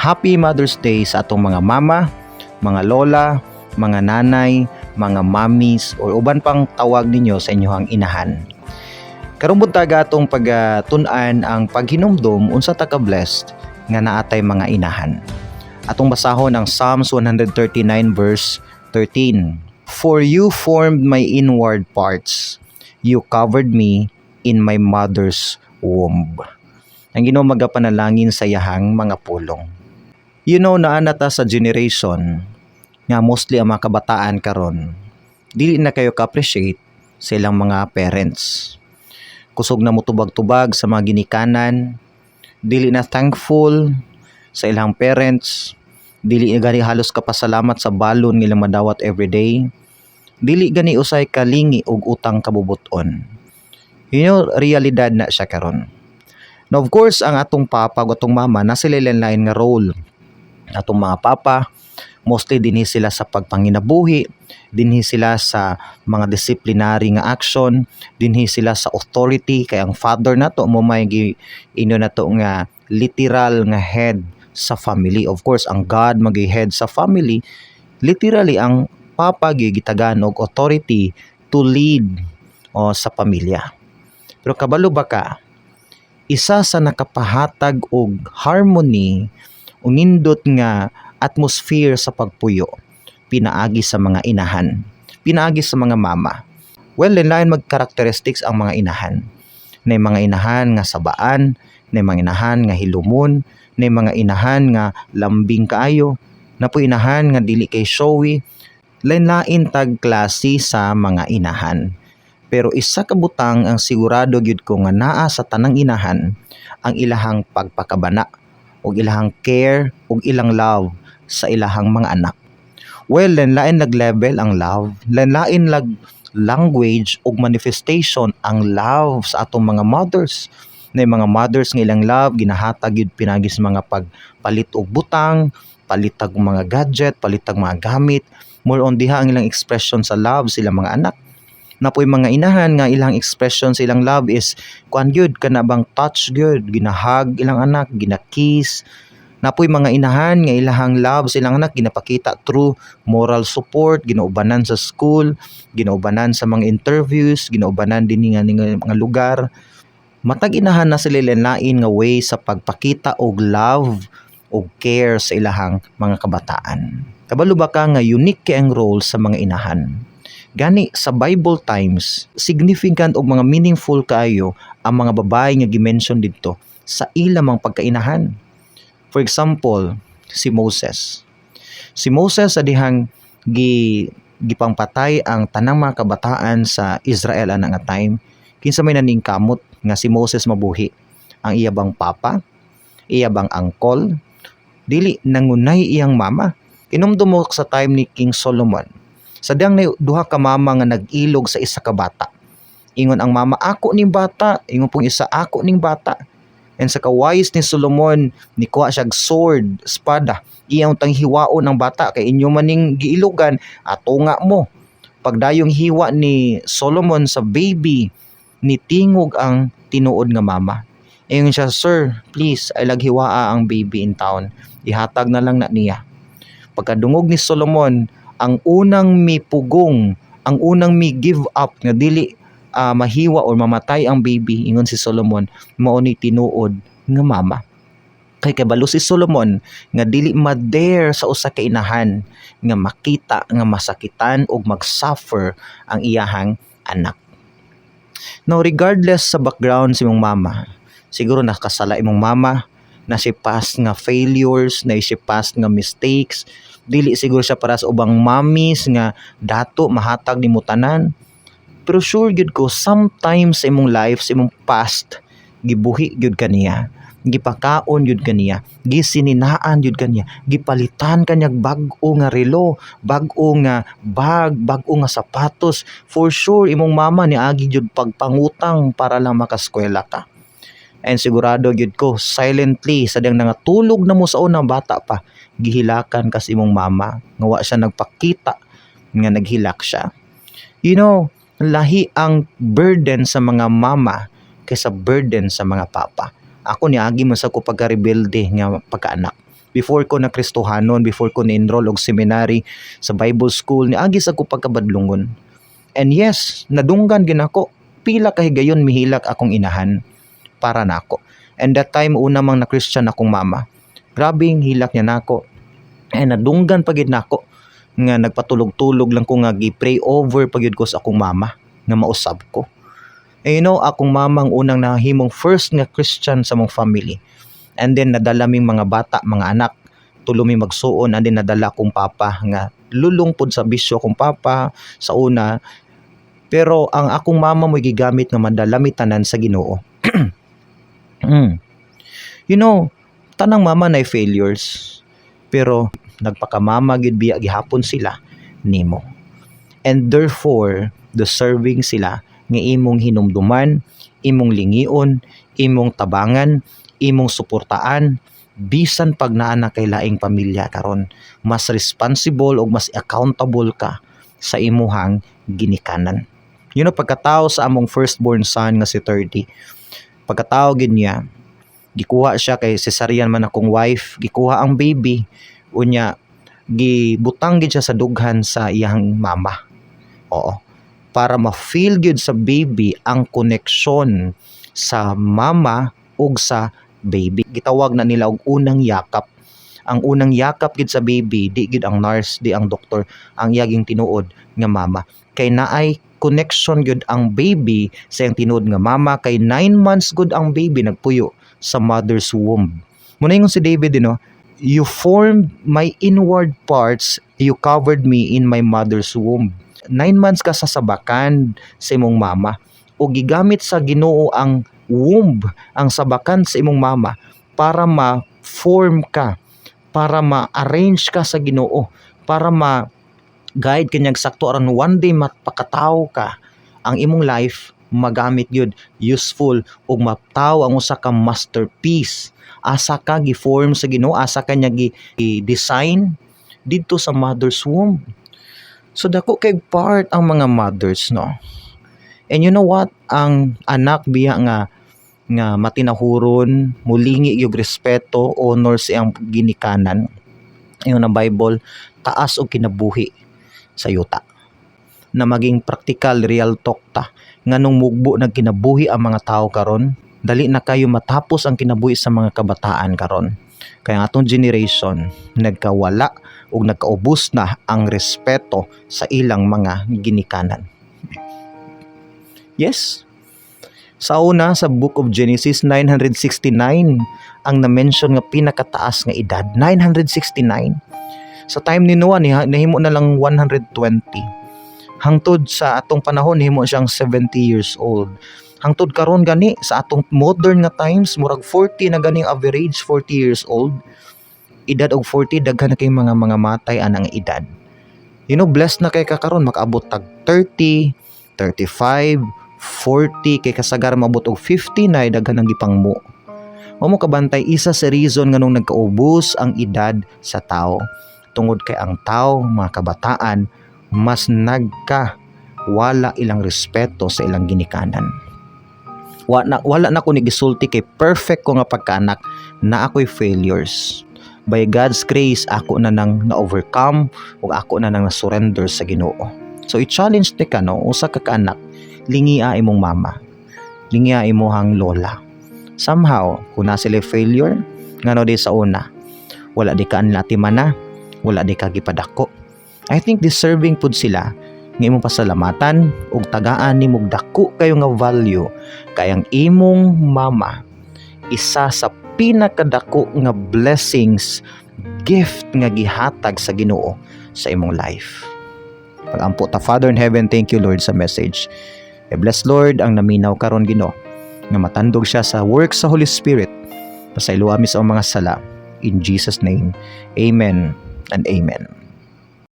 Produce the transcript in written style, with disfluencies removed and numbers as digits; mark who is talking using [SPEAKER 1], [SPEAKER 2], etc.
[SPEAKER 1] Happy Mother's Day sa atong mga mama, mga lola, mga nanay, mga mommies or uban pang tawag ninyo sa inyong inahan. Karong buntag, atong pagtun-an ang paghinumdum unsa ta ka blessed nga naatay mga inahan. Atong basahon ang Psalms 139 verse 13. "For you formed my inward parts. You covered me in my mother's womb." Ang Ginoo magapanalangin sa iyahang mga pulong. Naa na ta sa generation nga mostly ang mga kabataan karon dili na kayo ka-appreciate sa ilang mga parents. Kusog na motubag-tubag sa mga ginikanan, dili na thankful sa ilang parents, dili gani halos kapasalamat sa balon nga ilang madawat everyday, dili gani usay kalingi og utang kabubut-on. Realidad na siya karon. Now, of course, ang atong papa ug atong mama na sila lain nga role. Atong mga papa, mostly dinhi sila sa pagpanginabuhi, dinhi sila sa mga disciplinary nga action, dinhi sila sa authority kay ang father nato mo may gi inyo nato nga literal nga head sa family. Of course, ang God magi head sa family. Literally, ang papa gi gitagan og authority to lead o sa pamilya. Pero kabalo ba ka, isa sa nakapahatag og harmony o nindot nga atmosphere sa pagpuyo pinaagi sa mga inahan, pinaagi sa mga mama? Well, lain mag characteristics ang mga inahan. Nay mga inahan nga sabaan, nay mga inahan nga hilumon, nay mga inahan nga lambing kaayo, naa poy inahan nga dili kay showy. Lain-lain tag klase sa mga inahan. Pero isa ka butang ang sigurado gyud ko nga naa sa tanang inahan, ang ilahang pagpakabana ug ilahang care ug ilang love sa ilahang mga anak. Well, lain-lain lag level ang love, lain-lain lag language ug manifestation ang love sa atong mga mothers. Na mga mothers nga ilang love ginahatag gyud pinaagi sa mga pagpalit og butang, palitag mga gadget, palitag mga gamit. More on diha ang ilang expression sa love sa ilang mga anak. Naa poy mga inahan nga ilang expression sa ilang love is kuan gyud, kana bang touch gyud, ginahug ilang anak, gina-kiss. Naa poy mga inahan nga ilahang love sa ilang anak ginapakita through moral support, ginaubanan sa school, ginaubanan sa mga interviews, ginaubanan dinhi nga mga lugar. Matag inahan naa sila lain nga way sa pagpakita og love og care sa ilahang mga kabataan. Kabalo ba ka nga unique kay ang role sa mga inahan? Gani sa Bible times, significant og mga meaningful kaayo ang mga babae nga gi-mention didto sa ilang mga pagkainahan. For example, si Moses. Si Moses, sa dihang gipangpatay ang tanang mga kabataan sa Israel ana nga time, kinsa may naningkamot nga si Moses mabuhi? Ang iya bang papa? Iya bang uncle? Dili, nangunay iyang mama. Hinumdum mo sa time ni King Solomon. Sa dihang nay duha ka mama nga nag-ilog sa isa ka bata. Ingon ang mama, "Ako ning bata." Ingon pong isa, "Ako ning bata." And sa ka-wise ni Solomon, nikuha siya og sword, espada. Iyang tang hiwaon ang bata kay inyo man ning giilugan, ato nga mo. Pagdayong hiwa ni Solomon sa baby, nitingog ang tinuod nga mama. Ingon siya, "Sir, please, ay laghiwaa ang baby in town. Ihatag na lang na niya." Pagkadungog ni Solomon, ang unang mipugong, ang unang mi give up nga dili mahiwa or mamatay ang baby, ingon si Solomon, mao ni tinuod nga mama. Kay kabalo si Solomon nga dili ma-dare sa usa ka inahan nga makita nga masakitan og mag-suffer ang iyahang anak. Now, regardless sa background sa imong mama, siguro nakasala imong mama, na si past nga failures, na si past nga mistakes, dili siguro siya para sa ubang mommies nga dato mahatag nimo tanan. Pero sure gyud ko sometimes sa imong life, sa imong past, gibuhi gyud kaniya, gipakaon gyud kaniya, gisininaan gyud kaniya, gipalitan kaniya bag-o nga relo, bag-o nga bag, bag-o nga sapatos. For sure imong mama niagi gyud pagpangutang para lang makaskwela ka. And sigurado gyud ko silently, sa diyang nangatulog na mo sa una, bata pa, gihilakan kas imong mama nga wa siya nagpakita nga naghilak siya. Lahi ang burden sa mga mama kaysa burden sa mga papa. Ako, niagi man sa ko pagka-rebelde nga pagkaanak. Before ko na Kristohanon, before ko ni-enroll og seminary, sa Bible school, niagi sa ko pagkabadlungon. And yes, nadunggan gyud nako. Pila ka higayon mihilak akong inahan para nako. And that time, una mang na Christian akong mama. Grabing hilak niya nako. And nadunggan pa gyud nako nga nagpatulog-tulog lang ko nga gi-pray over pa gyud ko sa akong mama nga mausab ko. And akong mama ang unang nahimong first nga Christian sa among family. And then nadala ming mga bata, mga anak, tulo mi magsuon, and then nadala akong papa nga lulong pod sa bisyo akong papa sa una. Pero ang akong mama mo gigamit nga madala mi tanan sa Ginoo. Tanang mama na failures. Pero nagpakamama gid biya gihapon sila nimo. And therefore, deserving sila nga imong hinumduman, imong lingion, imong tabangan, imong suportaan, bisan pag naa na kay laing pamilya karon, mas responsible ug mas accountable ka sa imuhang ginikanan. Pagkatao sa among firstborn son nga si 30, pagkatao gid niya, gikuha siya kay cesarean man akong wife, gikuha ang baby, unya gibutang gid siya sa dughan sa iyang mama. Oo. Para ma-feel gyud sa baby ang koneksyon sa mama ug sa baby. Gitawag na nila og unang yakap. Ang unang yakap gid sa baby, di gid ang nurse, di ang doktor, ang iyaging tinuod nga mama. Kay naay connection gyud ang baby sa iyang tinuod nga mama kay 9 months gud ang baby nagpuyo sa mother's womb. Muna ingon si David, "You formed my inward parts, you covered me in my mother's womb." 9 months ka sa sabakan sa imong mama o gigamit sa Ginoo ang womb, ang sabakan sa imong mama, para ma-form ka, para ma-arrange ka sa Ginoo, para ma guide kanyang sakto aron one day mapakatawo ka, ang imong life magamit gyud, useful, ug mataw ang usa ka masterpiece. Asa ka gi-form sa Ginoo, asa ka niya gi-design didto sa mother's womb. So dako kay part ang mga mothers, no? And you know what, ang anak biya nga matinahuron, mulingi yung respeto, honor sa iyang ginikanan, ingon ang Bible, taas og kinabuhi sa yuta. Na maging practical, real talk ta, nganong mugbo nagkinabuhi ang mga tao karon? Dali na kayo matapos ang kinabuhi sa mga kabataan karon kaya ang atong generation nagkawala ug nagkaubos na ang respeto sa ilang mga ginikanan. Yes, sa una, sa Book of Genesis, 969 ang na-mention nga pinakataas nga edad, 969. Sa time ni Noah, nahimo na lang 120. Hangtod sa atong panahon, nahimo siyang 70 years old. Hangtod karon gani sa atong modern nga times, murag 40 na ganing average, 40 years old. Edad og 40, daghan na kay mga matay anang edad. Blessed na kay ka karon makaabot tag 30, 35, 40, kay kasagaran mabot og 50 na daghan ang gipangmo. Wa mo kabantay, isa sa reason nganong nagkaubos ang edad sa tao tungod kay ang tao, mga kabataan, mas nagka wala ilang respeto sa ilang ginikanan. Wala na ko ni gisulti kay perfect ko nga pagkaanak na ako'y failures. By God's grace, ako na nang na-overcome ug ako na nang na-surrender sa Ginoo. So i-challenge ni ka, no, usa ka kaanak, lingia imong mama. Lingia imong lola. Somehow, kung na sila failure, ngano di sa una, wala di ka na, wala di ka gipadako. I think deserving pud sila nga imong pasalamatan ug tagaan nimo dako kayo nga value kay ang imong mama, isa sa pinakadako nga blessings, gift nga gihatag sa Ginoo sa imong life. Pag-ampo ta. Father in heaven, thank you, Lord, sa message. I bless, Lord, ang naminaw karon, Ginoo, nga matandog siya sa work sa Holy Spirit. Pasayloa mi sa among mga sala. In Jesus' name, amen and amen.